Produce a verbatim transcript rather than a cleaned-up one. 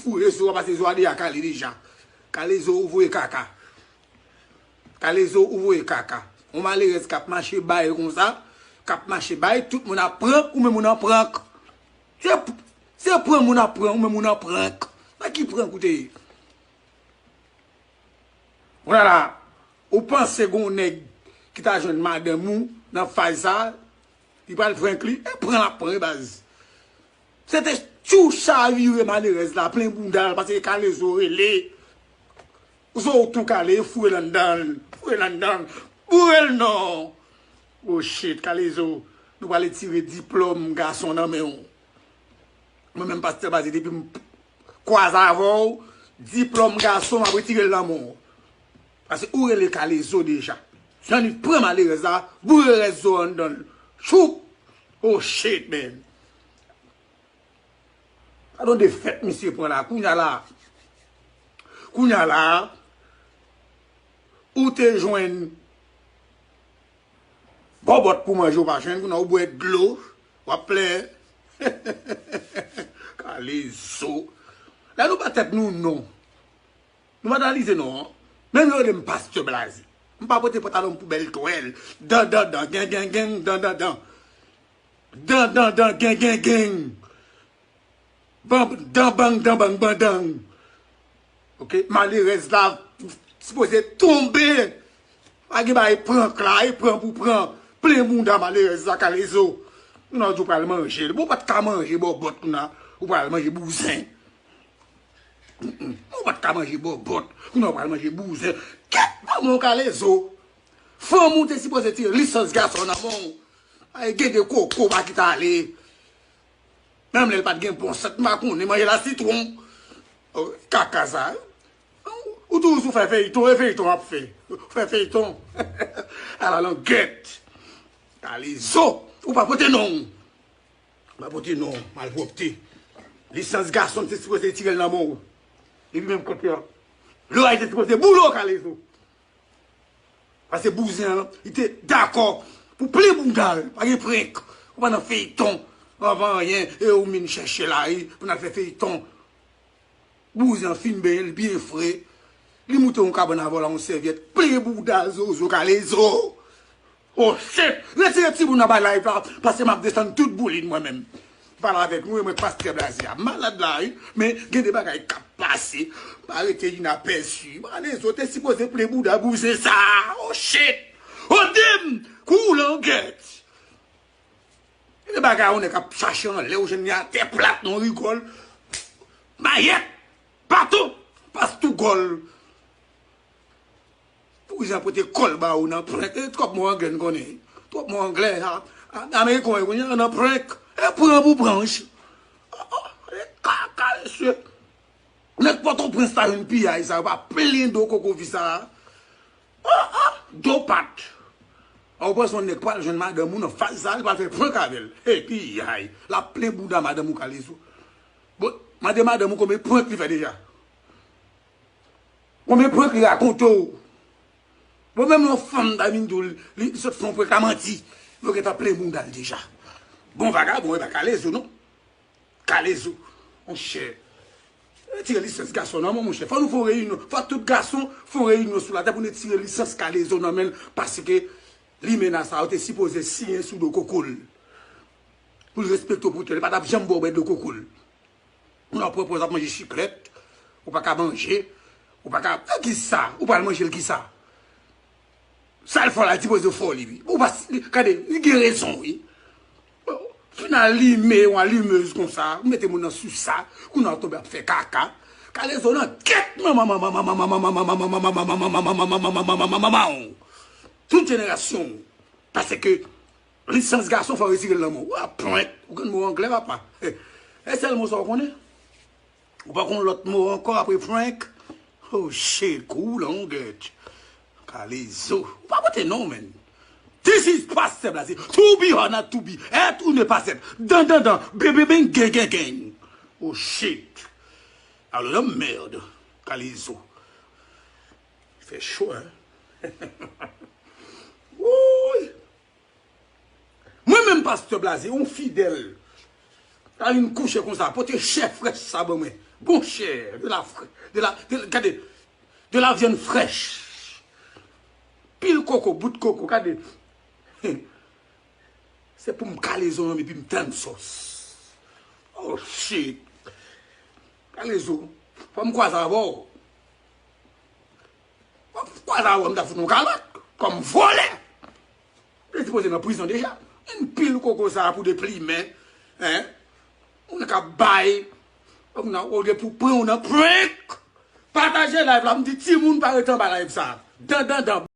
Foure zo a, pase zo a deja kale deja. Kalezo ou voye kaka. Kalezo ou voye kaka. Yon malerèz k ap mache bay konsa, k ap mache bay, tout moun ap pran, ou menm ou nan prank. Se, se pran moun ap pran, ou menm ou nan prank. Nan ki prank ou te ye? Vwala, ou panse gon nèg ki ta jwenn madanm ou nan faz sa, li pral prank li? E pran l ap pran wi baz. Se te tchou chavire malerèz la, plen bounda l, paske Kalezo rele. Zo w tou kale, foure l anndan l, foure l anndan l, boure l non. Oh shit, Kalezo, nou prale tire diplòm gason nan men w. Mwen menm pastè Baze, depi m kwaze avè w, diplòm gason m ap retire l nan men w. Paske ou rele Kalezo deja. Jan li pran malerèz la, boure rès zo anndan l. Choup! Oh shit, man. Gade yon defèt misye pran la. Kounya la, kounya la, ou te jwenn bòbòt pou manje, ou pa jwenn, kounya ou bwè dlo, w ap plenyen. Kalezo. Lè nou ba tèt nou non. Nou pa analize non. Menm yo rele m pastè Blaze. M pa pote pantalon m pou bèl twèl. Dan, dan, dan, gen, gen, gen, dan, dan, dan. Dan, dan, dan, gen, gen, gen. Ban, dan, bang, dan, bang, bandang. Ok, malerèz la sipoze tonbe. Pa gen bagay prank la, e pran pou pran. Plen bounda malerèz la, Kalezo. Kounya ou di w pral manje l. Bon, ou pa t ka manje bòbòt kounya, ou pral manje bouzen. Mm, mm. Ou pa t ka manje bòbòt, kounya ou pral manje bouzen. Kèt manman w, Kalezo. Fanm ou te sipoze tire lisans gason nan men w. Ay, gen de koko pa kite ale. Menm lè l pa t gen bon sant, m pa konnen, manje lasitwon. Oh, kaka sa. Ou toujou sou fè feyton, e feyton w ap fè. Ou fè feyton. Ala langèt. Kalezo, ou pa pote non. Ou pa pote non, malpwòpte. Lisans gason, m te sipoze tire l nan men w. Epi menm kote a. Loray te sipoze boule w, Kalezo. Paske bouzen an, li te dakò pou plen bounda l. Pa gen prank. Ou pa nan feyton. Anvan anyen, e ou vin chèche la, wi, pou n al fè feyton. Bouzen an fin benyen, li byen fre. Li moute yon kabann avè w la, yon sèvyèt. Plen bounda zozo, Kalezo. Oh shit! Retire timoun nan bay live la, paske m ap desann tout boulin mwen menm. Pale avèk nou, e mwen pastè Blaze a. M malad la, wi, men gen de bagay k ap pase. M pa rete inapèsi. Kalezo te sipoze plen bounda bouzen sa. Oh shit! Oh damn! Kou langèt! Gen de bagay yon nèg ap chache anlè, ou jwenn li atè plat, non rigòl. Mayèt! Patou! Pas tou gòl! Pou jan pote kòl ba ou nan prank. E twòp mo anglè n konnen. Twòp mo anglè. A, a, Ameriken yo konnen nan prank. E pran pou pranch. Oh, oh, e kaka, mesye. Nèg Pòtoprens la jwenn piyay sa, yo pa plen do koko fi sa. Oh, oh, do pat. A, ou panse yon nèg pral jwenn madanm ou nan faz sa, li pral fè prank avè l. Hey, piyay. L ap plen bouda madanm ou, Kalezo. Bon, mande madanm ou konbyen prank li fè deja. Konbyen prank li rakonte w? Bon, menm yon fanm ta vin di w, li, li sot fè yon prank, la manti. Yo gentan plen bounda l deja. Bon vagabon, e pa Kalezo, non. Kalezo. Monchè. Retire lisans gason nan men w, monchè. Fò nou fè yon reyinyon. Fò tout gason fè yon reyinyon sou latè pou nou retire lisans Kalezo nan men l. Paske limena sa yo te sipoze siyen sou do koko l. Pou l respekte w pou tèl. Li pa t ap janm ba w bwè dlo koko l. Ou nan pran pòz ap manje chiklèt, ou pa ka manje, ou pa ka, e kisa? Ou pral manje l kisa? Sa l fè w la, li sipoze fè w li, wi. Ou pa, li, gade, li gen rezon, wi. Fin alime yon alimez konsa, ou mete moun nan sou sa, kounye a w tonbe ap fè kaka. Kalezo nan kèt manman, manman, manman, manman. Tout jenerasyon w. Paske lisans gason fò retire l nan men w. Ou ap prank. Ou konn mo anglè, papa. E sèl mo sa w konnen? Ou pa konn lòt mo ankò apre prank? Oh shit, kou langèt. Kalezo. Ou pa pote non, man. This is Pastor Blaze. To be or not to be. Être ou ne pas être. Dan, dan, dan. Bebe, ben, gen, gen, gen. Oh shit. Alo nan mèd. Kalezo. Fè cho, hein? Woy! Mwen menm Pastè Blaze, yon fidèl, ta vin kouche konsa, pote chè frèch sa ban mwen. Bon chè, de la frè, de la, de, gade, de la vyann frèch. Pil koko, bout koko, gade. Se pou m kale zo an epi m tann sòs. Oh shit. Kale zo. Fò m kwaze avè w. Fò m kwaze avè w, m ta fout nou kalòt. Kòm vòlè. Li sipoze nan prizon deja. Yon pil koko sa pou deplimen. Hein? Moun k ap bay. Ou gen pou pran w nan prank. Pataje live la, m di timoun pa rete anba live sa. Dan, dan, dan.